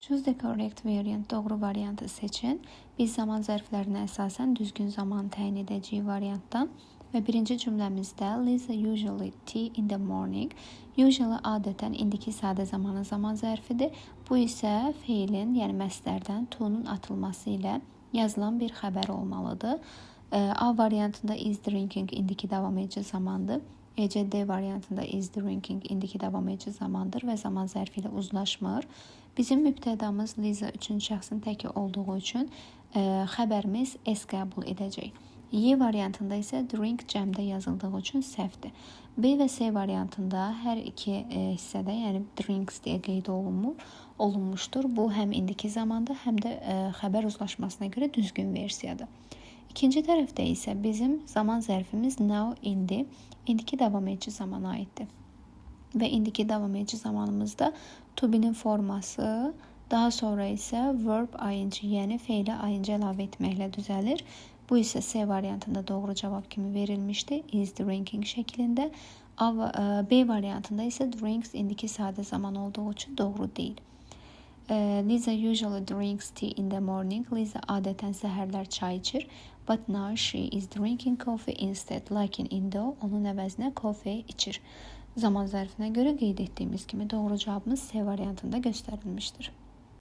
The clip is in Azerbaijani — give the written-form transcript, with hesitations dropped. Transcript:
Choose the correct variant. Doğru variantı seçin. Biz zaman zərflərinə əsasən düzgün zaman təyin edəcəyik variantdan. Və birinci cümləmizdə Lisa usually tea in the morning. Usually adətən indiki sadə zamanın zaman zərfidir. Bu isə feilin, yəni məsdərdən to-nun atılması ilə yazılan bir xəbər olmalıdır. A variantında is drinking indiki davam edici zamandır. E, C, D variantında is drinking indiki davam edici zamandır və zaman zərfi ilə uzlaşmır. Bizim mübtədamız Lisa üçüncü şəxsin təki olduğu üçün xəbərimiz S qəbul edəcək. Y variantında isə drink cəmdə yazıldığı üçün səhvdir. B və C variantında hər iki hissədə, yəni drinks deyə qeyd olunmuşdur. Bu həm indiki zamanda, həm də xəbər uzlaşmasına görə düzgün versiyadır. İkinci tərəfdə isə bizim zaman zərfimiz now, indi, indiki davam edici zamana aiddir. Və indiki davam edici zamanımızda to be-nin forması, daha sonra isə verb ing, yəni feilə ing əlavə etməklə düzəlir. Bu isə C variantında doğru cavab kimi verilmişdi. Is drinking şəklində. B variantında isə drinks indiki sadə zaman olduğu üçün doğru deyil. Lisa usually drinks tea in the morning. Lisa adətən səhərlər çay içir. But now she is drinking coffee instead. Lakin indi o, onun əvəzinə kofe içir. Zaman zərfinə görə qeyd etdiyimiz kimi doğru cavabımız C variantında göstərilmişdir.